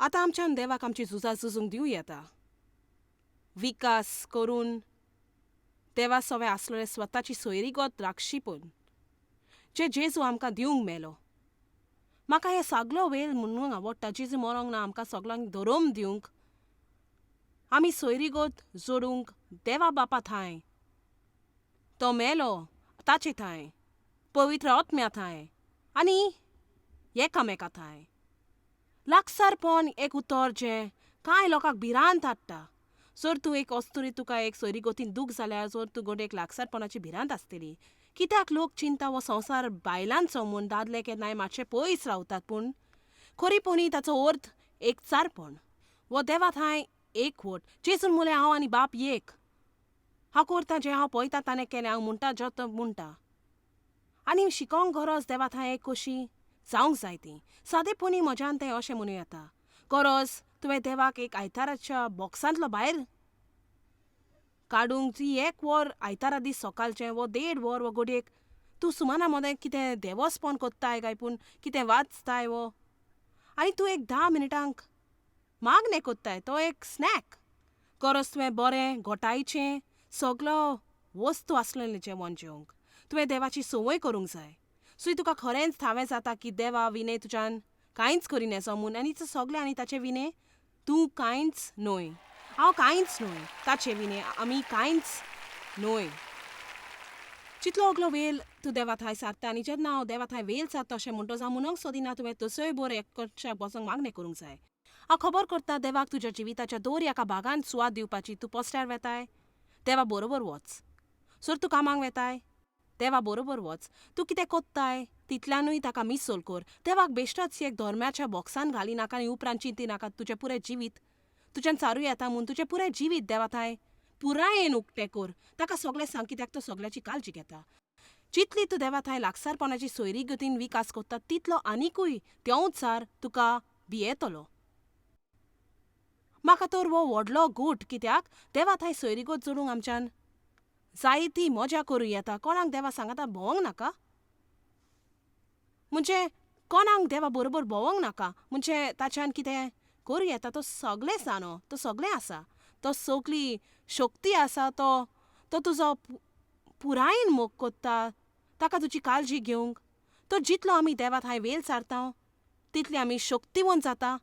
आतां आमच्यान देवाक आमची झुजां झुजूंक दिवं येता. विकास करून देवा सवें आसलेले स्वताची सोयरीगत राक्षीपण जे जेजू आमकां दिवंक मेलो. म्हाका हे सगलो वेळ म्हणूंक आवडटा, जेजू मरोंक ना आमकां सगल्यांक धरोम दिवंक, आमी सोयरीगत जोडूंक देवा बापा थांय. तो मेलो ताचे थांय, पवित्र आत्म्या थांय आनी एकामेका थांय. लागसारपण एक उतर जें कांय लोकांक भिरांत हाडटा. जर तूं एक अस्तुरी, तुका एक सोयरीगतीन दूख जाल्यार जर तूं घडयेक लागसारपणाची भिरांत आसतली. कित्याक लोक चिंता हो संवसार बायलांचो म्हूण, दादले केन्नाय मातशे पयस रावतात, पूण खरीपणी ताचो अर्थ एकचारपण वो देवा थांय एकवट. जेजून म्हणलें, हांव आनी बाप एक. हांव करता जें हांव पळयता ताणें केलें, हांव म्हणटा जो तो म्हणटा. आनी शिकोंक गरज देवा थांय एक कशी जावंक जाय ती. सादेपणी म्हज्यान तें अशें म्हणूं येता, गरज तुवें देवाक एक आयताराच्या बॉक्सांतलो भायर काडूंक जी एक वर आयतारा दीस सकाळचें वो देड वर वो घडयेक तूं सुमाना मदें कितें देवस्पण कोत्ताय काय पूण कितें वाचताय वो आनी तूं एक 10 मिनटांक मागणें कोत्ताय, तो एक स्नॅक. गरज तुवें बरें घोटायचें सगलो वस्तू आसलेलें जेवण जेवंक. तुवें देवाची संवय करूंक जाय. सो तुका खरेंच थावें जाता की देवा विणे तुज्यान कांयच करिना म्हूण, आनी सगलें आनी ताचे विणे तूं कांयच न्हय, हांव कांयच न्हय, ताचे विणे आमी कांयच न्हय. जितलो अगलो वेल तूं देवा थांय सारता आनी जेन्ना हांव देवा थांय वेल सारता अशें म्हणटा, जावं म्हणूंक सोदिना तुवें तसोय बरें एकच्या बसोंक मागणें करूंक जाय. हांव खबर करता देवाक तुज्या जिविताच्या दर एका भागान सुवात दिवपाची. तूं पोस्टार वेताय, देवा बरोबर वच. सर तूं कामाक वेताय, देवा बरोबर वच. तूं कितें कोत्ताय तितल्यानूय ताका मिसोल कर. देवाक बेश्टोच एक धर्माच्या बॉक्सान घाली नाका आनी उपरांत चिंती नाका तुजें पुरें जिवीत तुज्यान सारू येता म्हूण. तुजें पुरें जिवीत देवा थांय पुरायेन उक्तें कर. ताका सगळें सांग, कित्याक तो सगळ्याची काळजी घेता. जितली तूं देवा थांय लागसारपणाची सोयरी गतीन विकास करता तितलो आनिकूय देंवचार तुका भियेतलो. म्हाका तर हो व्हडलो गूट, कित्याक देवा थांय सोयरीगत जोडूंक आमच्यान जायती मजा करूं येता. कोणाक देवा सांगता भोंवंक नाका, म्हणजे कोणाक देवा बरोबर भोंवंक नाका, म्हणजे ताच्यान कितें करूं येता. तो सगळें जाणो, तो सगळें आसा, तो सगळी शक्ती आसा, तो तो तुजो पुरायेन मोग कोत्ता, ताका तुजी काळजी घेवंक. तो जितलो आमी देवा थांय वेल सारता तितली आमी शक्तिवंत जाता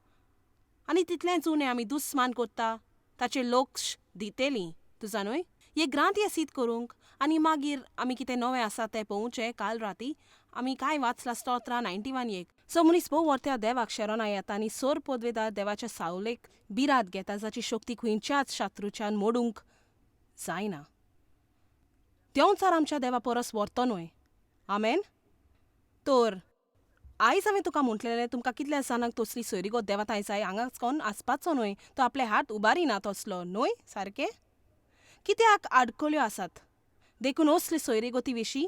आनी तितलेंच उणें आमी दुस्मान कोत्ता ताचेर लक्ष दितली. तुजा न्हय हे ग्रांत सीत करूंक आनी मागीर आमी कितें नवें आसा तें पळोवचें. काल राती आमी कांय वाचलां स्तोत्रां 91:1. सो मनीस भोव व्हरत्या देवाक शेरोना येता आनी सोर पदवेदार देवाच्या सावलेक बिरात घेता, जाची शक्ती खंयच्याच शात्रूच्यान मोडूंक जायना. देंवचार आमच्या देवा परस व्हरतो न्हय. आमेन. तर आयज हांवें तुका म्हटलेलें, तुमकां कितल्या जाणांक तसली सोयरीगत देवा थांय जाय? हांगाच कोण आसपाचो न्हय, तो आपले हात उबारिना तसलो न्हय सारकें. कित्याक आडखळ्यो आसात देखून असले सोयरीगती विशीं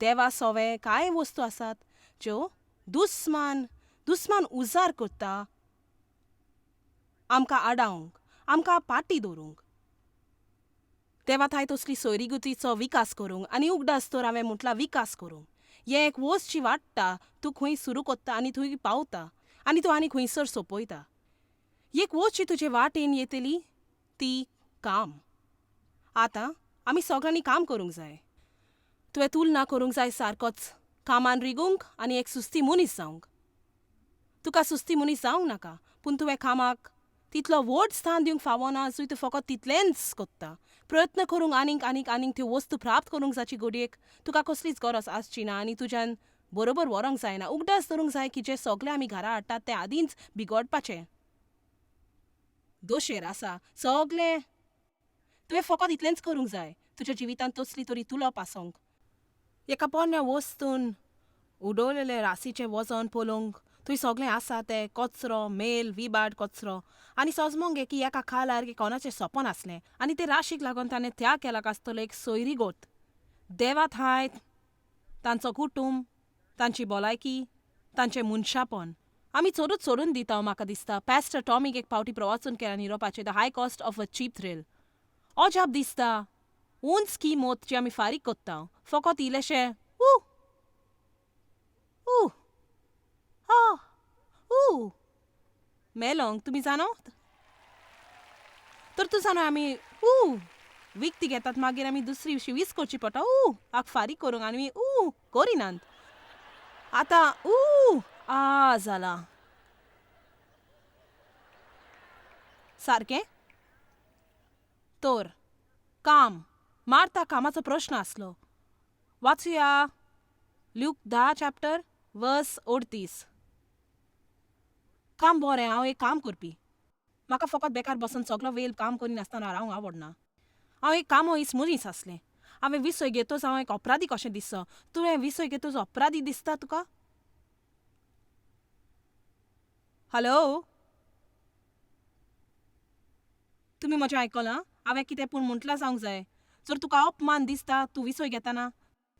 देवा सोवे कांय वस्तू आसात ज्यो दुस्मान दुस्मान उजार करता आमकां आडावंक, आमकां पाटी दवरूंक. देवा थांय तसली सोयरीगतीचो विकास करूंक. आनी उगडास तर हांवें म्हटलां विकास करूंक. हें एक वस्त जी वाडटा, तूं खंय सुरू कोत्ता आनी थंय पावता आनी तूं आनी खंयसर सोंपयता. एक वस्त जी तुजे वाटेन येतली ती काम. आतां आमी सगळ्यांनी काम करूंक जाय. तुवें तुलना करूंक जाय सारकोच कामान रिगूंक आनी एक सुस्ती मनीस जावंक. तुका सुस्ती मनीस जावंक नाका, पूण तुवें कामाक तितलो व्हड स्थान दिवंक फावना जंय तूं फकत तितलेंच कोत्ता. प्रयत्न करूंक आनीक आनीक आनीक त्यो वस्तू प्राप्त करूंक जाची घडयेक तुका कसलीच गरज आसची ना आनी तुज्यान बरोबर व्हरोंक जायना. उगडास दवरूंक जाय की जें सगळें आमी घरा हाडटात तें आदींच बिगडपाचें दोशेर आसा सगळें. तुवें फकत इतलेंच करूंक जाय तुज्या जिवितांत तसली तरी तुलप आसोंक. एका पोरण्या वस्तून उडवलेले राशीचें वजन पळोवंक थंय सगळें आसा तें कचरो, मेल, विबाड कचरो. आनी सजमोंग गे की एका खालार की कोणाचें सपन आसलें आनी ते राशीक लागून ताणें त्याग केला आसतलो एक सोयरीगत देवा थांय, तांचो कुटूंब, तांची भलायकी, तांचें मनशापण. आमी चडूच सोडून दिता म्हाका दिसता. पॅस्टर टॉमीक एक पावटी प्रवाचन केला निरोपाचें, the high cost of a cheap thrill. अजाप दिसता उंच किमत जी आमी फारीक कोत्ता फकत इल्लेशें ऊ ऊ आ ऊ मेलोंक तुमी जाणो. तर तूं जाणो आमी ऊ विकती घेतात, मागीर आमी दुसरी शिवीस करची पडटा ऊ आक फारीक करूंक, आनी ऊ करिनात. आतां ऊ आ जालां सारकें. तर काम मार्ता कामाचो प्रश्न आसलो. वाचुया ल्यूक 10 चॅप्टर वर्स 38. काम बरें, हांव एक काम करपी. म्हाका फकत बेकार बसून सगलो वेळ काम करिनासतना रावंक आवडना. हांव एक कामो इस मनीस आसलें. हांवें विसय घेतच हांव एक अपराधी कशें दिसचो. तुवें विसय घेतच अपराधी दिसता तुका? हॅलो, तुमी म्हजें आयकलां? हांवें कितें पूण म्हटलां जावंक जाय. जर तुका अपमान दिसता तूं विसय घेतना,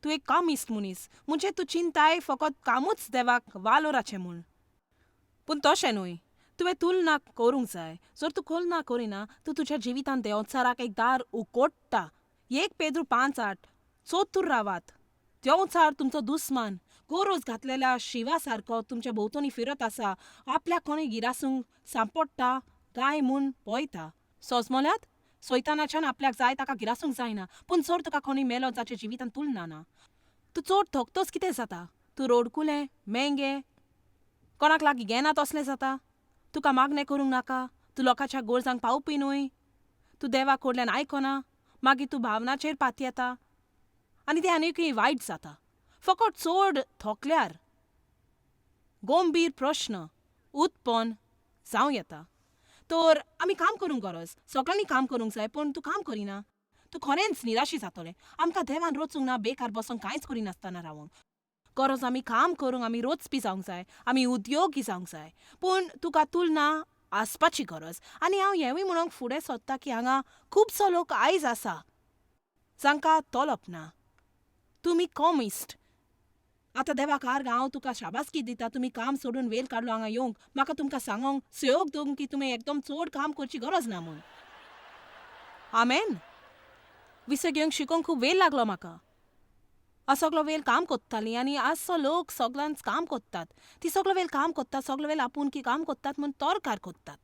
तूं एक कामिस्त मनीस, म्हणजे तूं चिंताय फकत कामूच देवाक वालोराचें म्हूण. पूण तशें न्हय, तुवें तुलना करूंक जाय. जर तूं तुलना करिना, तूं तुज्या जिवितांत देंवचाराक एक दार उकोडटा. 1 पेद्रू 5:8. चतूर रावात, देंवचार तुमचो दुस्मान गोरोज घातलेल्या शिवा सारको तुमच्या भोंवतणी फिरत आसा, आपल्याक कोणूय गिरासूंक सांपडटा काय म्हूण पळयता. सोजमल्यात सैतानाच्यान आपल्याक जाय ताका गिरासूंक जायना. पूण जर तुका कोणूय मेलो जाच्या जिवितांत तुलना ना, तूं चड थकतोच कितें जाता? तूं रोडकुलें मेंगे कोणाक लागीं घेना तसलें जाता. तुका मागणें करूंक नाका, तूं लोकांच्या गरजांक पावपी न्हय, तूं देवा कडल्यान आयकना, मागीर तूं भावनाचेर पातयेता आनी तें आनीकय वायट जाता. फकत चड थकल्यार गंभीर प्रश्न उत्पन्न जावं येता. तर आमी काम करूंक गरज, सगळ्यांनी काम करूंक जाय. पूण तूं काम करिना, तूं खरेंच निराशी जातलें. आमकां देवान रचूंक ना बेकार बसूंक, कांयच करिनासतना रावंक. गरज आमी काम करूंक, आमी रोचपी जावंक जाय, आमी उद्योगी जावंक जाय. पूण तुका तुलना आसपाची गरज. आनी हांव हेंवूय म्हणूंक फुडें सोदता की हांगा खुबसो लोक आयज आसा जांकां तोलप ना. तुमी कॉमिस्ट. आतां देवाक आर्गां, हांव तुका शाबासकी दिता, तुमी काम सोडून वेळ काडलो हांगा येवंक. म्हाका तुमकां सांगोंक सहयोग दिवंक की तुमी एकदम चड काम करची गरज ना म्हूण. आमेन. विसय घेवंक शिकोवंक खूब वेळ लागलो म्हाका. हांव सगलो वेळ काम कोत्तालीं आनी आजचो लोक सगल्यांच काम कोत्तात. ती सगलो वेळ काम कोत्तात, सगलो वेळ आपूण की काम कोत्तात म्हूण तोरकार कोत्तात.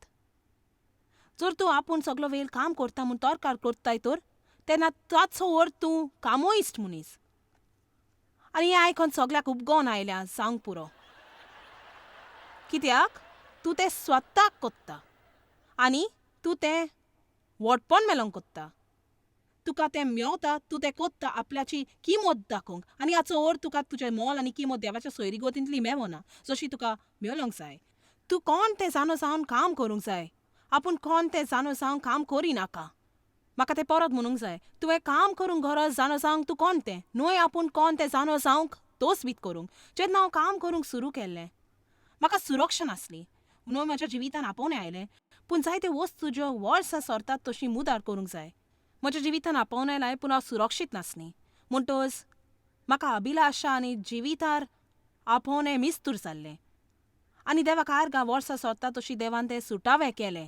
जर तूं आपूण सगलो वेळ काम करता म्हूण तोरकार कोत्ताय तर तेन्ना ताचो अर्थ तूं कामोइस्ट मनीस. आनी हें आयकोन सगल्याक उपगोन आयल्या जावंक पुरो. कित्याक तूं तें स्वताक कोत्ता आनी तूं तें व्हडपण मेलोवंक कोत्ता. तुका तें मेवता, तूं तें कोत्ता आपल्याची किमत दाखोवंक. आनी हाचो अर्थ तुका तुजें मोल आनी किमत देवाच्या सोयरीगतींतली मेवना जशी तुका मेलोवंक जाय. तूं कोण तें जाणो जावन काम करूंक जाय. आपूण कोण तें जाणो जावन काम करिनाका. म्हाका तें परत म्हणूंक जाय. तुवें काम करूंक गरज जाणो जावंक तूं कोण तें न्हय, आपूण कोण तें जाणो जावंक तोच बीत करूंक. जेन्ना हांव काम करूंक सुरू केल्लें म्हाका सुरक्षा नासली. न्हय म्हज्या जिवितान आपोवणें आयलें, पूण जायत्यो वस्तू ज्यो वर्सां सरतात तशी मुदार करूंक जाय. म्हज्या जिवितान आपोवणें आयलें पूण हांव सुरक्षीत नासली. म्हणटच म्हाका अभिलाशा आनी जिवितार आपोवणें मिस्तूर जाल्लें. आनी देवाक आर्गां, वर्सां सरता तशी देवान तें सुटावें केलें.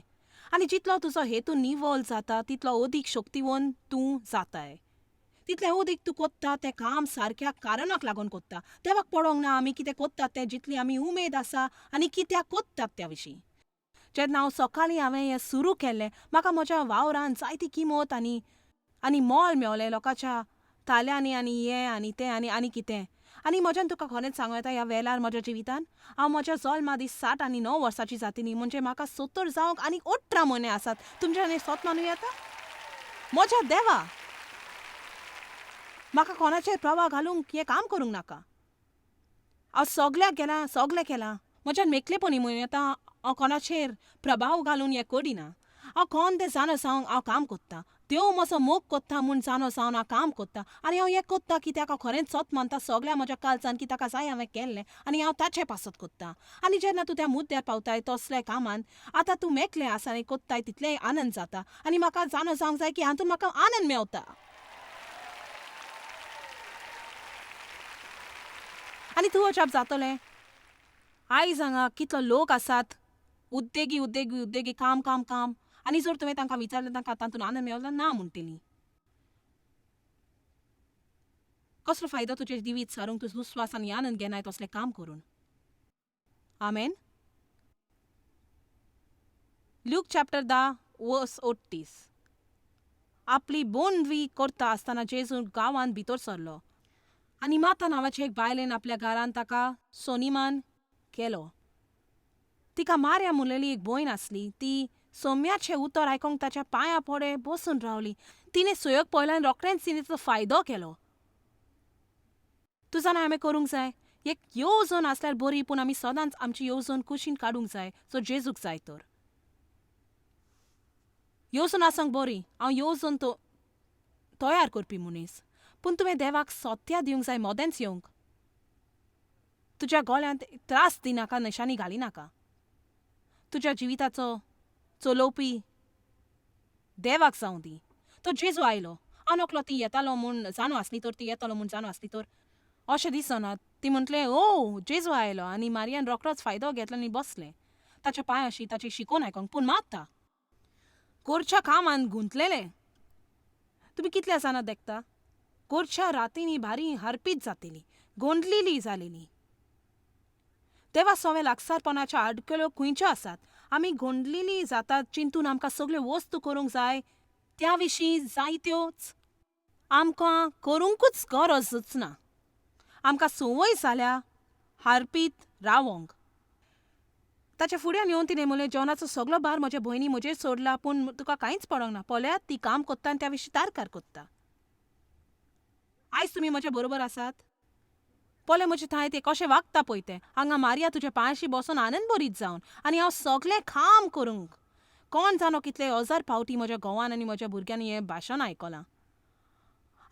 आनी जितलो तुजो हेतू निवळ जाता तितलो अदीक शक्तिवंत तूं जाताय. तितलें अदीक तूं कोत्ता तें काम सारक्या कारणाक लागून कोत्ता. देवाक पडोंक ना आमी कितें कोत्तात तें, जितली आमी उमेद आसा आनी कित्याक कोत्तात त्या विशीं. जेन्ना हांव सकाळीं हांवें हें सुरू केल्लें म्हाका म्हज्या वावरान जायती किमत आनी आनी मोल मेवलें लोकांच्या ताल्यांनी आनी हें आनी तें आनी आनी कितें. आनी म्हज्यान तुका खरेंच सांगूं येता, ह्या वेळार म्हज्या जिवितान हांव म्हज्या जल्मा दीस 69 वर्सांची जातली, म्हणजे म्हाका 70 जावंक आनी 18 म्हयने आसात. तुमच्यान सत मानूं येता? म्हज्या देवा, म्हाका कोणाचेर प्रभाव घालूंक हें काम करूंक नाका. हांव सगल्याक गेलां, सगलें केलां. म्हज्यान मेकळेपणी म्हणूं येता, हांव कोणाचेर प्रभाव घालून हें करिना. हांव कोण तें जाणो जावंक हांव काम कोत्ता. देव म्हजो मोग कोत्ता म्हूण जाणो जावन हांव काम कोत्ता. आनी हांव हें कोत्ता कित्याक हांव खरेंच सत मानता सगल्या म्हज्या काळजान की ताका जाय हांवें केल्लें आनी हांव ताचे पासत कोत्ता. आनी जेन्ना तूं त्या मुद्द्यार पावताय तसल्या कामान आतां तूं मेकळें आसा आनी कोत्ताय तितलेंय आनंद जाता. आनी म्हाका जाणो जावंक जाय की हातूंत म्हाका आनंद मेवता. आनी तूं अजाप जातलें, आयज हांगा कितलो लोक आसात उद्देगी उद्देगी उद्देगी, काम काम काम. आनी जर तुवें तांकां विचारलें तांकां तातूंत आनंद मेवला ना म्हणटली. कसलो फायदो तुजें जिवीत सारूंक तूं दुस्वास आनी आनंद घेनाय तसलें काम करून? आमेन. ल्यूक चॅप्टर 10 वर्स 38. आपली बोंडवी करता आसतना जेजू गांवांत भितर सरलो आनी माता नांवाचे एक बायलेन आपल्या घरांत ताका सोनिमान केलो. तिका मार्या म्हणलेली एक भयण आसली. ती सोम्याचें उतर आयकोंक ताच्या पांयां पोडे बसून रावली. तिणें सुयोग पळयलो आनी रोखडेंच तिणें ताचो फायदो केलो. तूं जाणा आमी करूंक जाय एक येवजण आसल्यार बरी, पूण आमी सदांच आमची येवजण कुशीन काडूंक जाय सो जेजूक जाय तर. येवजण आसूंक बरी, हांव येवजण तो तयार करपी मनीस, पूण तुवें देवाक सत्या दिवंक जाय मदेंच येवंक. तुज्या गोळ्यांत त्रास दिनाका, निशानी घालिनाका. तुज्या जिविताचो चलोवपी देवाक जावं दी. तो जेजू आयलो. हांव नकलो ती येतालो म्हूण जाणू आसली तर, ती येतलो म्हूण जाणू आसली तर अशें दिसना. ती म्हटलें ओ जेजू आयलो आनी मारियान रोखडोच फायदो घेतलो आनी बसलें ताच्या पांयाशी ताची शिकोवन आयकोंक. पूण मात्ता गोरच्या कामान गुंतलेलें. तुमी कितल्या जाणां देखता गोरच्या रातींनी भारी हरपीत जातेली, गोंदलेली जालेली. देवा सोवे लागसारपणाच्या आडकल्यो खंयच्यो आसात. आमी गोंदलेली जातात चिंतून आमकां सगल्यो वस्तू करूंक जाय त्या विशीं जायत्योच आमकां करूंकूच गरजच ना. आमकां संवय जाल्या हारपीत रावोंक. ताच्या फुड्यान येवन तिणें म्हणलें, जेवणाचो सगलो भार म्हज्या भयणी म्हजेर सोडला, पूण तुका कांयच पडोंक ना. पळयात ती काम कोत्ता आनी त्या विशीं तारकार कोत्ता. आयज तुमी म्हज्या बरोबर आसात. पळय म्हजे थंय तें कशें वागता पळय तें. हांगा मारिया तुज्या पांयाशी बसून आनंद बरीत जावन आनी हांव सगलें काम करूंक. कोण जाणो कितले हजार फावटी म्हज्या घोवान आनी म्हज्या भुरग्यांनी हें भाशण आयकलां.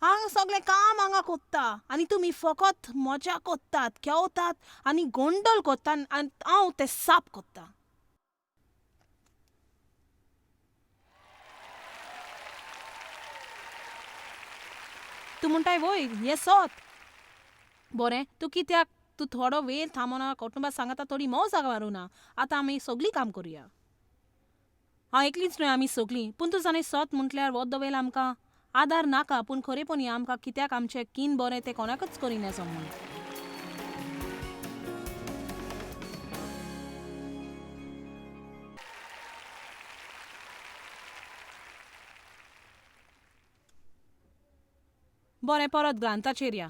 हांगा सगलें काम हांगा कोत्ता आनी तुमी फकत मजा कोत्तात, खेवतात आनी गोंडल कोत्ता आनी हांव तें साप कोत्ता. तूं म्हणटाय वय हें सत. बरें तूं कित्याक तूं थोडो वेळ थांबना कुटुंबा सांगाता थोडी मौज मारूना. आतां आमी सगळीं काम करुया. हांव एकलीच न्हय, आमी सगळीं. पूण तूं जाणा सत म्हटल्यार वद्द वेळ आमकां आदार नाका, पूण खरेपणी आमकां कित्याक आमचें कीन बरें तें कोणाकच करिना म्हूण. बरें परत ग्रांथाचेर या.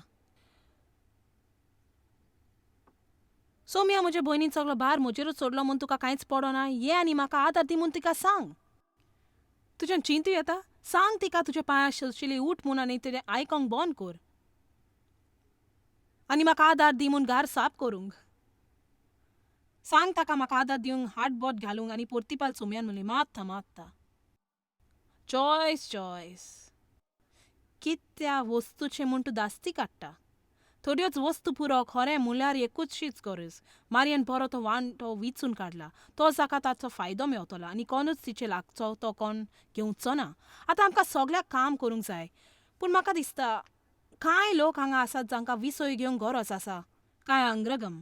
सोम्या म्हज्या भयणीन सगलो भार म्हजेरूच सोडलो म्हूण तुका कांयच पडना. ये आनी म्हाका आदार दी म्हूण तिका सांग. तुज्यान चिंतू येता. सांग तिका तुज्या पांयां सोशिल्ली उठ म्हूण आनी तुजें आयकोंक बंद कर आनी म्हाका आदार दी म्हूण घर साफ करूंक. सांग ताका म्हाका आदार दिवंक हात बोट घालूंक. आनी पोर्तिपाल सोम्यान म्हणलें मात्ता मात्ता. चॉयस चॉयस कित्या वस्तूचें म्हूण तूं दास्ती काडटा. थोड्योच वस्तू पुरो खरें म्हणल्यार एकूचशीच गरज. मारियन बरो तो वांटो विचून काडला, तो जाका ताचो फायदो मेवतलो आनी कोणूच तिचे लागचो तो कोण घेवचो ना. आतां आमकां सगळ्याक काम करूंक जाय, पूण म्हाका दिसता कांय लोक हांगा आसात जांकां विसय घेवंक गरज आसा, कांय अंग्रगम.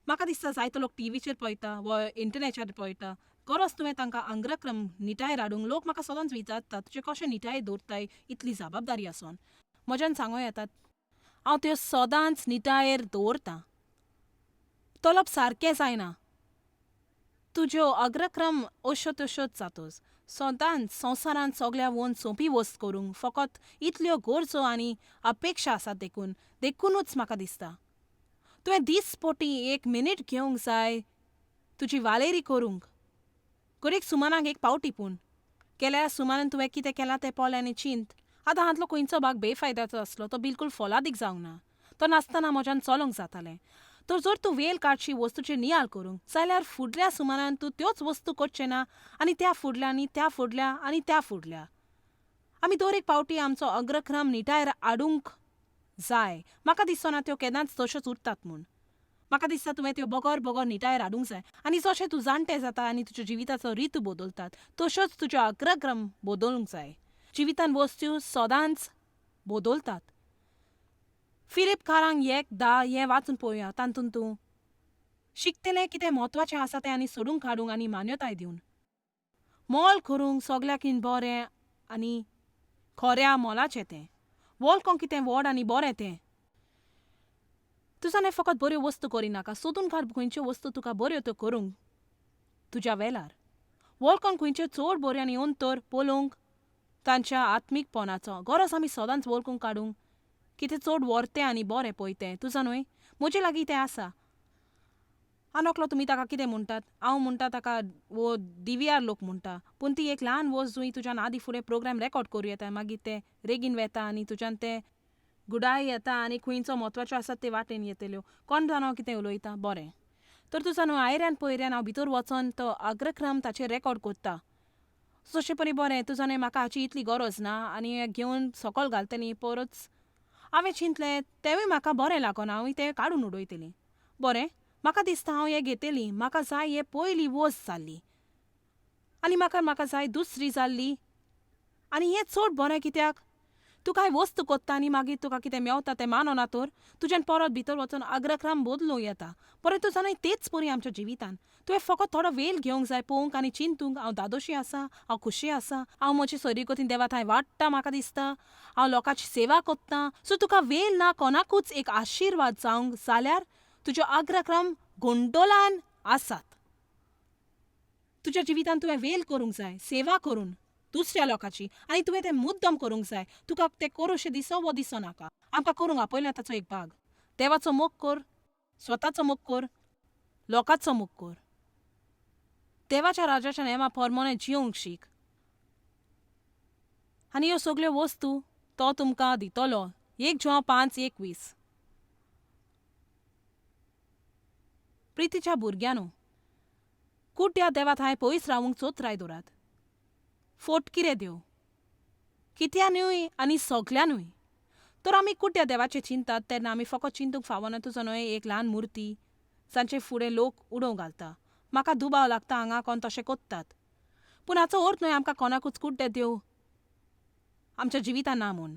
म्हाका दिसता जायतो लोक टिवीचेर पळयता वा इंटरनॅटाचेर पळयता. गरज तुवें तांकां अंग्रक्रम निटायेर हाडूंक. लोक म्हाका सदांच विचारता तुजें कशें निटायेर दवरताय इतली जबाबदारी आसून. म्हज्यान सांगूं येतात हांव त्यो सदांच निटायेर दवरतां. तोलप सारकें जायना. तुज्यो अग्रक्रम अश्यो तश्योच जातोच. सदांच संवसारांत सगल्या वोन सोंपी वस्त करूंक फकत इतल्यो गरजो आनी अपेक्षा आसात देखून देखुनूच म्हाका दिसता तुवें दीसपोटी एक मिनीट घेवंक जाय तुजी वालेरी करूंक. घडयेक सुमानाक एक पावटी पूण केल्यार सुमानान तुवें कितें केलां तें पळय आनी चिंत. आतां हांतलो खंयचो भाग बेफायद्याचो आसलो तो बिलकूल फोलादीक जावंक ना. तो नासतना म्हज्यान चलोंक जातालें. तर जर तूं वेळ काडशी वस्तूचेर नियाळ करूंक जाल्यार फुडल्या सुमानान तूं त्योच वस्तू करचें ना आनी त्या फुडल्या आनी त्या फुडल्या आनी त्या फुडल्या. आमी दर एक पावटी आमचो अग्रक्रम निटायेर हाडूंक जाय. म्हाका दिसना त्यो केन्नाच तश्योच उरतात म्हूण. म्हाका दिसता तुवें त्यो बगर बगर निटायेर हाडूंक जाय. आनी जशें तूं जाणटें जाता आनी तुज्या जिविताचो रितू बदलतात तश्योच तुज्यो अग्रक्रम बदलूंक जाय. जिवितान वस्तू सदांच बदलतात. फिलिप कारांक 1:10 हें वाचून पळोवया. तातूंत तूं शिकतलें कितें म्हत्वाचें आसा तें आनी सोडूंक काडूंक आनी मान्यताय दिवन मोल करूंक सगल्याकीन बरें आनी खऱ्या मोलाचें तें वळखोंक कितें व्हड आनी बरें तें. तुज्यान फकत बऱ्यो वस्तू करिनाका, सोदून काड खंयच्यो वस्तू तुका बऱ्यो त्यो करूंक. तुज्या वेलार. वळखोन खंयच्यो चड बऱ्यो आनी अंतर पळोवंक तांच्या आत्मीकपणाचो गरज आमी सदांच वळखूंक काडूंक कितें चड व्हरतें आनी बरें पळय तें तुजा न्हय म्हजे लागीं तें आसा. आनी तुमी ताका कितें म्हणटात? हांव म्हणटा ताका वो DVR लोक म्हणटा, पूण ती एक ल्हान वस्त जुंय तुज्यान आदीं फुडें प्रोग्राम रेकॉर्ड करूं येता, मागीर तें रेगीन वेता आनी तुज्यान तें गुडाय येता आनी खंयचो म्हत्वाच्यो आसा ते वाटेन येतल्यो. कोण जाणा हांव कितें उलयता? बरें तर तुजा न्हू आयऱ्यान पयऱ्यान हांव भितर वचोन तो अग्रक्रम ताचेर रेकॉर्ड करता. तशें परी बरें तुजा न्हय म्हाका हाची इतली गरज ना आनी घेवन सकल घालतली परत हांवें चिंतलें तेंवूय म्हाका बरें लागना, हांवूय तें काडून उडयतली. बरें म्हाका दिसता हांव हें घेतली, म्हाका जाय हें पयली वस्त जाल्ली आनी म्हाका म्हाका जाय दुसरी जाल्ली आनी हें चड बरें कित्याक तूं कांय वस्तू कोत्ता आनी मागीर तुका कितें मेवता तें मानना तर तुज्यान परत भितर वचून अग्रक्रम बदलूंक येता. परत तूं जाणा तेच परी आमच्या जिवितान तुवें फकत थोडो वेळ घेवंक जाय पळोवंक आनी चिंतूंक हांव दादोशी आसा, हांव खुशी आसा, हांव म्हजे सोयरीगतीन देवा थंय वाडटा म्हाका दिसता, हांव लोकांची सेवा कोत्ता. सो तुका वेळ ना कोणाकूच एक आशिर्वाद जावंक जाल्यार तुज्यो अग्रक्रम गोंडोलान आसात. तुज्या जिवितान तुवें वेळ करूंक जाय सेवा करून दुसऱ्या लोकांची आनी तुवें तें मुद्दम करूंक जाय. तुका तें करूंशें दिसो वो दिसो नाका, आमकां करूंक आपयलें ताचो एक भाग. देवाचो मोग कर, स्वताचो मोग कर, लोकांचो मोग कर. देवाच्या राजाच्या नेमा प्रमाणे जियोंक शीक आनी ह्यो सगल्यो वस्तू तो तुमकां दितलो. 1 जुवांव 5:21. प्रितीच्या भुरग्यांनो, कुड्ड्या देवा थंय पयस रावूंक चोत्राय दवरात. फोट कितें देव कित्यानूय आनी सगल्यानूय. तर आमी कुड्ड्या देवाचें चिंतात तेन्ना आमी फकत चिंतूंक फावना तुजो न्हय एक ल्हान मुर्ती जांचे फुडें लोक उडोवंक घालता. म्हाका दुबाव लागता हांगा कोण तशें कोत्तात, पूण हाचो अर्थ न्हय आमकां कोणाकूच कुड्डे देव आमच्या जिवितान ना म्हूण.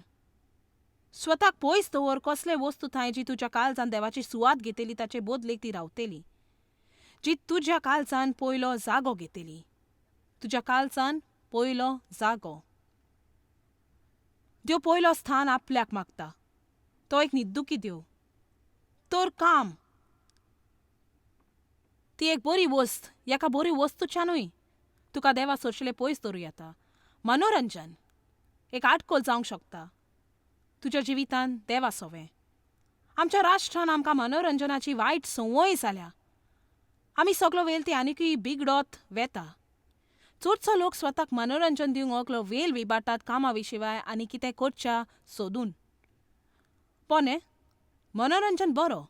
स्वताक पयस दवर कसले वस्तू थंय जी तुज्या काळजान देवाची सुवात घेतली ताचे बदलेक ती रावतली, जी तुज्या काळजान पयलो जागो घेतली. तुज्या काळजान पयलो जागो. देव पयलो स्थान आपल्याक मागता, तो एक निद्दुकी देव. तर काम ती एक बरी वस्त, एका बरी वस्तूच्यानूय तुका देवा सोरशिले पयस दवरूं येता. मनोरंजन एक आटकोल जावंक शकता तुज्या जिवितान देवा सोवें. आमच्या राष्ट्रान आमकां मनोरंजनाची वायट संवय जाल्या. आमी सगलो वेळ ती आनिकूय बिगडत वेता. चडसो लोक स्वताक मनोरंजन दिवंक ओगलो वेळ विबाटात कामा विशिवाय आनी कितें करच्या सोदून. पोने मनोरंजन बरो,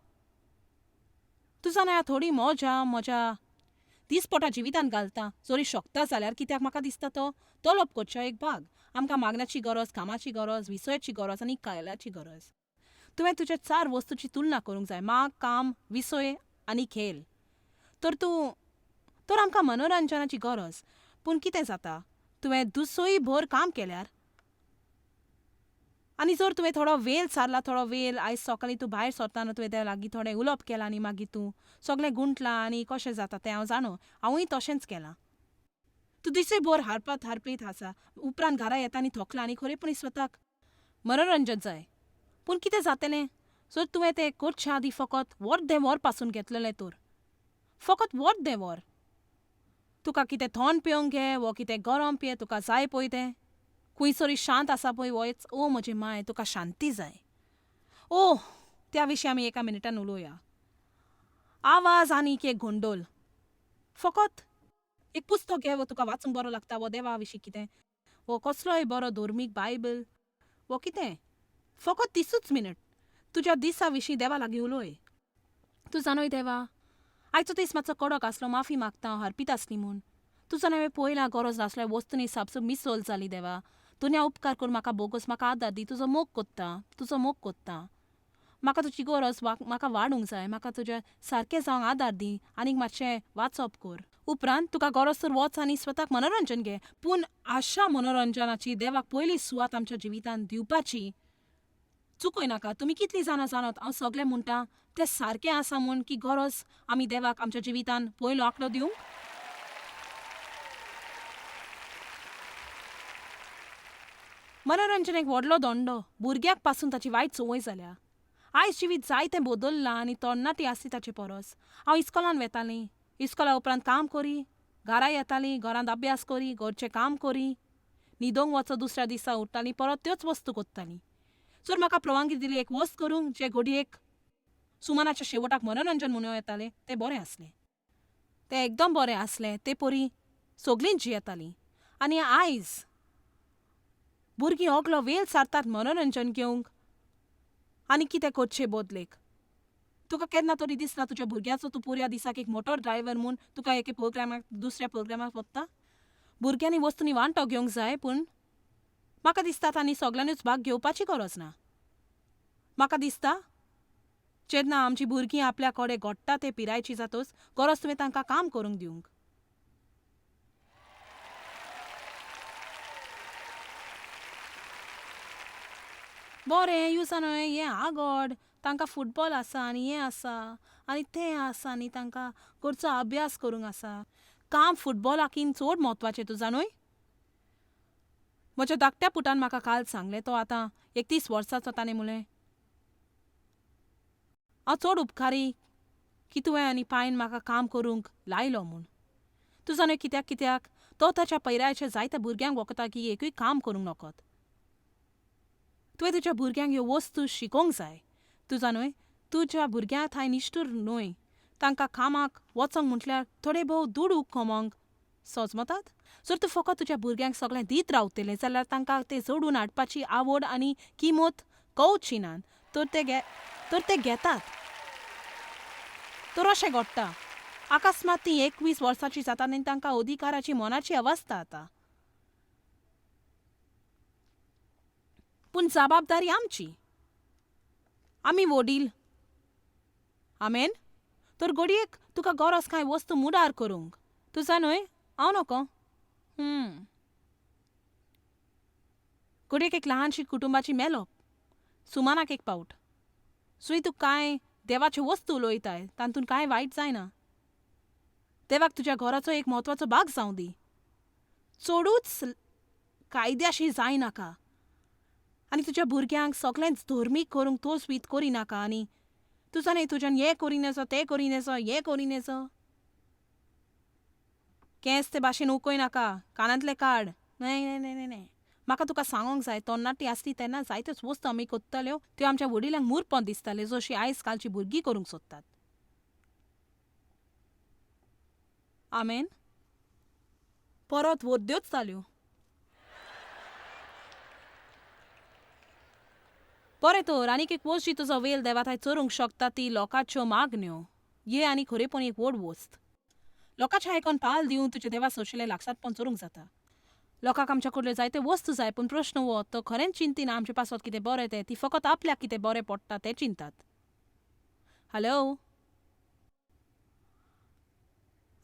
तुजा न्हय थोडी मजा म्हज्या दिसपोटा जिवितान घालता जरी शकता जाल्यार, कित्याक म्हाका दिसता तो तोलोप करचो एक भाग. आमकां मागण्याची गरज, कामाची गरज, विसयाची गरज आनी कायलाची गरज. तुवें तुज्या 4 वस्तूची तुलना करूंक जाय, माग, काम, विसय आनी खेळ. तर तूं तर आमकां मनोरंजनाची गरज. पूण कितें जाता तुवें दुसोय भर काम केल्यार आनी जर तुवें थोडो वेळ सारला, थोडो वेळ आयज सकाळीं तूं भायर सरतना तुवें त्या लागीं थोडें उलोवप केलां आनी मागीर तूं सगळें गुंतलां आनी कशें जाता तें हांव जाणो, हांवूय तशेंच केलां. तूं दिसूय भर हारपात हारपीत आसा, उपरांत घरा येता आनी थकला आनी खरेपणी स्वताक मनोरंजन जाय. पूण कितें जातलें जर तुवें तें करचे आदीं फकत अर्दें वर पासून घेतलेलें तर, फकत अर्दें वर तुका कितें थंड पिवंक घे वो कितें गरम पिये, तुका जाय पळय तें खंयसरी शांत आसा पळय वयच. ओ म्हजी माय, तुका शांती जाय. ओ त्या विशीं आमी एका मिनटान उलोवया. आवाज आनी एक गोंडोल. फकत एक पुस्तक घे वो तुका वाचूंक बरो लागता, वो देवा विशीं कितें, वो कसलोय बरो धर्मीक बायबल वो कितें. फकत 30 मिनट तुज्या दिसा विशीं देवा लागीं उलोय. तूं जाणोय देवा, आयचो दीस मातसो कडक आसलो, माफी मागता हांव हरपीत आसली म्हूण. तुजो हांवें पळयलां गरज नासल्या वस्तूंनी सापसूप मिसोल जाली देवा. तुवें उपकार करून म्हाका बोगस, म्हाका आदार दी. तुजो मोग कोत्ता, तुजो मोग कोत्ता. म्हाका तुजी गरज, म्हाका वाडूंक जाय, म्हाका तुज्या सारकें जावंक आदार दी आनीक मातशें वाचप कर. उपरांत तुका गरज तर वच आनी स्वताक मनोरंजन घे. पूण आशा मनोरंजनाची देवाक पयली सुवात आमच्या जिवितांत दिवपाची चुकय नाका. तुमी कितलीं जाणां जाणात हांव सगळें म्हणटा तें सारकें आसा म्हूण की गरज आमी देवाक आमच्या जिवितांत पयलो आंकडो दिवंक. मनोरंजन एक व्हडलो दोंडो, भुरग्याक पासून ताची वायट संवय जाल्या. आयज जिवीत जायतें बदल्लां आनी तरणाटी आसली ताचे परस. हांव इस्कोलान वेतालीं, इस्कोला उपरांत काम करी, घरा येतालीं, घरांत अभ्यास करी, घरचें काम करी, न्हिदोंक वचो दुसऱ्या दिसा उठतालीं, परत त्योच वस्तू कोत्तालीं. जर म्हाका परवानगी दिली एक वस्त करूंक जे घडयेक सुमानाच्या शेवटाक मनोरंजन म्हणूं येतालें, तें बरें आसलें, तें एकदम बरें आसलें. ते परी सगलींच जियेतालीं. आनी आयज भुरगीं ओगलो वेळ सारतात मनोरंजन घेवंक आनी कितें करचें बदलेक. तुका केन्ना तरी दिसना तुज्या भुरग्याचो तूं पुऱ्या दिसाक एक मोटोर ड्रायव्हर म्हूण तुका एके प्रोग्रामाक दुसऱ्या प्रोग्रामाक वता? भुरग्यांनी वस्तूंनी वांटो घेवंक जाय, पूण म्हाका दिसता तांणी सगल्यांनीच भाग घेवपाची गरज ना. म्हाका दिसता जेन्ना आमचीं भुरगीं आपल्या कडेन घडटा ते पिरायेची जातच गरज तुवें तांकां काम करूंक दिवंक. बरें युजा न्हय हें आगोड तांकां फुटबॉल आसा आनी हें आसा आनी तें आसा आनी तांकां घरचो अभ्यास करूंक आसा. काम फुटबॉलाकीन चड म्हत्वाचें तुजा न्हय? म्हज्या धाकट्या पुतान म्हाका काल सांगलें, तो आतां 31 वर्सांचो, ताणें म्हणलें हांव चड उपकारी की तुवें आनी पायन म्हाका काम करूंक लायलो म्हूण. तुजा न्हय कित्याक कित्याक तो ताच्या पैरायच्या जायत्या भुरग्यांक वखता की एकूय काम करूंक नकत. तुवें तुज्या भुरग्यांक ह्यो वस्तू शिकोवंक जाय. तुजा न्हय तुज्या भुरग्यांक थांय निश्ठूर न्हय, तांकां कामाक वचोंक म्हटल्यार थोडे भोव दुडू कमोवंक सजमतात. जर तूं फकत तुज्या भुरग्यांक सगळें दीत रावतलें जाल्यार तांकां तें जोडून हाडपाची आवड आनी किंमत कळची ना तर ते घेतात. तर अशें घडटा अकस्मात तीं 21 वर्सांची जातात आनी तांकां अधिकाराची मनाची अवस्था जाता. पूण जबाबदारी आमची, आमी वडील. आमेन. तर घडयेक तुका गरज कांय वस्तू मुडार करूंक. तुजा न्हय हांव नको. घडयेक एक ल्हानशी कुटुंबाची मेलोप सुमानाक एक पावट सुय तूं कांय देवाच्यो वस्तू उलयताय तातूंत कांय वायट जायना. देवाक तुज्या घराचो एक म्हत्वाचो भाग जावं दी. चडूच कायद्याशी जायनाका आनी तुज्या भुरग्यांक सगळेंच धर्मीक करूंक तोच करिनाका. आनी तुजा न्हय तुज्यान हें करिनेसो तें करिनेसो हें करिनेसो केंस ते भाशेन उकय नाका, कानांतलें काड. न्हय न्हय न्हय न्हय, म्हाका तुका सांगोंक जाय तरणाटी आसली तेन्ना जायत्योच वस्तू आमी कोत्ताल्यो त्यो आमच्या वडिलांक मुरपोन दिसताल्यो, जशी आयज कालची भुरगीं करूंक सोदतात. आमेन. परत वर्द्योच जाल्यो. बरें तर आनीक एक वस्त जी तुजो वेल देवा थंय चरूंक शकता ती लोकांच्यो मागण्यो. ये आनी खरेपणी एक व्हड वस्त. लोकांचें आयकोन पाल दिवन तुज्या देवा सोशिल्लें लागसारपण चरूंक जाता. लोकांक आमच्या कडल्यो जायते वस्तू जाय, पूण प्रश्न हो तो खरेंच चिंतिना आमचे पासत कितें बरें तें, ती फकत आपल्याक कितें बरें पडटा तें चिंतात. हॅलो.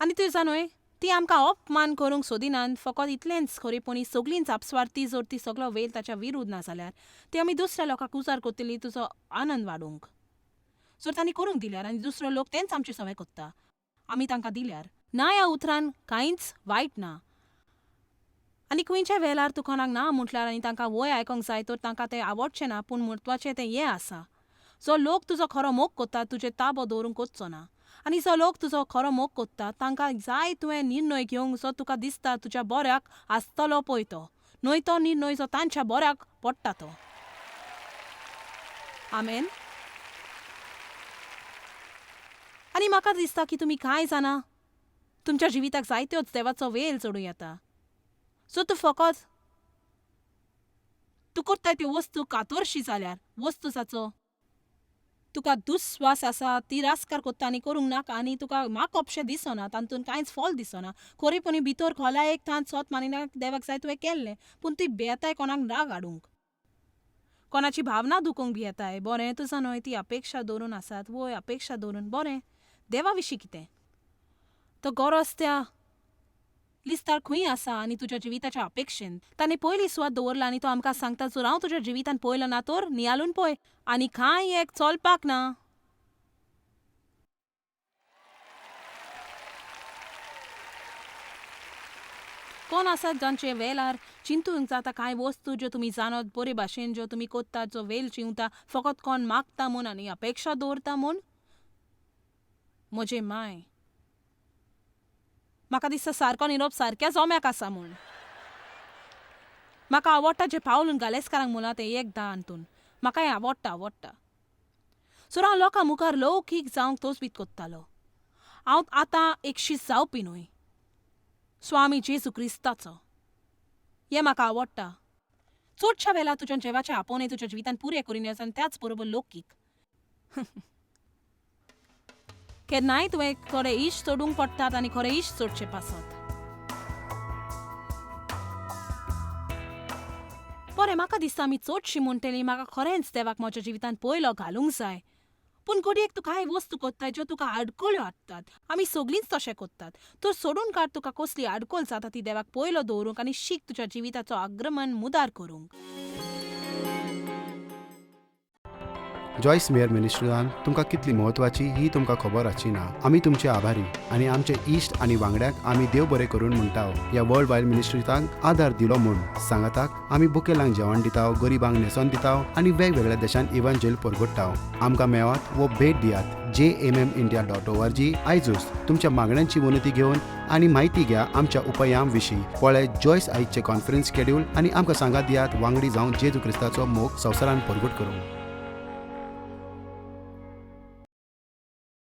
आनी तुवें जाणूय ती आमकां अपमान करूंक सोदिनात, फकत इतलेंच खरेपणी सगळींच आपस्वार्थी जर ती सगळो वेळ ताच्या विरुद्ध ना जाल्यार ती आमी दुसऱ्या लोकांक उजार करतली तुजो आनंद वाडोवंक. जर तांणी करूंक दिल्यार आनी दुसरो लोक तेंच आमचे सवे कोत्ता आमी तांकां दिल्यार ना ह्या उतरान कांयच वायट ना. आनी खंयच्या वेळार तूं कोणाक ना म्हटल्यार आनी तांकां वय आयकोंक जाय तर तांकां तें आवडचें ना, पूण म्हत्वाचें तें हें आसा जो लोक तुजो खरो मोग कोत्ता तुजे ताबो दवरूंक कोच्चो ना. आनी जो लोक तुजो खरो मोग कोत्ता तांकां जाय तुवें निर्णय घेवंक जो तुका दिसता तुज्या बऱ्याक आसतलो पळय तो, न्हय तो निर्णय जो तांच्या बऱ्याक पडटा तो. आमेन. आनी म्हाका दिसता की तुमी कांय जाणा तुमच्या जिविताक जायत्योच देवाचो वेल चडूं येता. सो तूं फकत तूं करताय त्यो वस्तू कातोरशी जाल्यार वस्तू जाचो तुका दुस्वास आसा तिरस्कार कोत्ता आनी करूंक नाका आनी तुका माकोपशें दिसना, तातूंत कांयच फॉल दिसना, खरेपणी भितर खोलायेक तांत सोत मानिना देवाक जाय तुवें केल्लें, पूण ती भियेताय कोणाक राग हाडूंक, कोणाची भावना दुखोवंक भियेताय. बरें तुजा न्हय ती अपेक्षा दवरून आसात वय अपेक्षा दवरून. बरें देवा विशीं कितें तो गरज त्या लिस्तार खंय आसा आनी तुज्या जिविताच्या अपेक्षेन ताणें पयली सुवात दवरला आनी तो आमकां सांगता जर हांव तुज्या जिवितान पळयलो ना तर नियालून पळय आनी कांय एक चलपाक ना. कोण आसात जांचे वेळार चिंतूंक जाता कांय वस्तू ज्यो तुमी जाणत बरे भाशेन ज्यो तुमी कोत्तात जो वेल चिंवता फकत कोण मागता म्हूण आनी अपेक्षा दवरता म्हूण? म्हजे माय म्हाका दिसता सारको निरोप सारक्या जोम्याक आसा म्हूण. म्हाका आवडटा जें पावलून गालेस्कारांक म्हणलां तें एकदां अंतून. म्हाका हें आवडटा आवडटा. सो हांव लोकां मुखार लौकीक जावंक तोजबीत कोत्तालो. हांव आतां एक शीस जावपी न्हय, स्वामी जेजू क्रिस्ताचो. हें म्हाका आवडटा. चडशा वेळार तुज्या जेवाचें आपोवणें तुज्या जिवितान पुरें करून आनी त्याच बरोबर लौकीक. केन्नाय तुवें थोडे इश्ट सोडूंक पडटात आनी खरे इश्ट सोडचे पासत. बरें, म्हाका दिसता आमी चडशीं म्हणटलीं म्हाका खरेंच देवाक म्हज्या जिवितांत पयलो घालूंक जाय. पूण घडयेक तूं कांय वस्तू कोत्ताय ज्यो तुका आडखळ्यो हाडटात. आमी सगळींच तशें कोत्तात. तर सोडून काड तुका कसली आडखळ जाता ती देवाक पयलो दवरूंक आनी शीक तुज्या जिविताचो आग्रमन मुदार करूंक. जॉयस मेयर मिनिस्ट्रीजान तुमकां कितली म्हत्वाची ही तुमकां खबर आसची ना. आमी तुमचे आभारी आनी आमचे इश्ट आनी वांगड्यांक आमी देव बरें करून म्हणटा ह्या वर्ल्ड वायड मिनिस्ट्रीजांक आदार दिलो म्हूण. सांगाताक आमी बुकेलांक जेवण दिता, गरिबांक न्हेसोन दिता आनी वेगवेगळ्या देशांत इव्हांजेल परगट्टा. आमकां मेळात वो भेट दियात jmmindia.org. आयजूच तुमच्या मागण्यांची विनंती घेवन आनी म्हायती घ्या आमच्या उपायां विशीं. पळय जॉयस आयचे कॉन्फरन्स शेड्यूल आनी आमकां सांगात दियात वांगडी जावन जेजू क्रिस्ताचो मोग संवसारान परगट करूंक.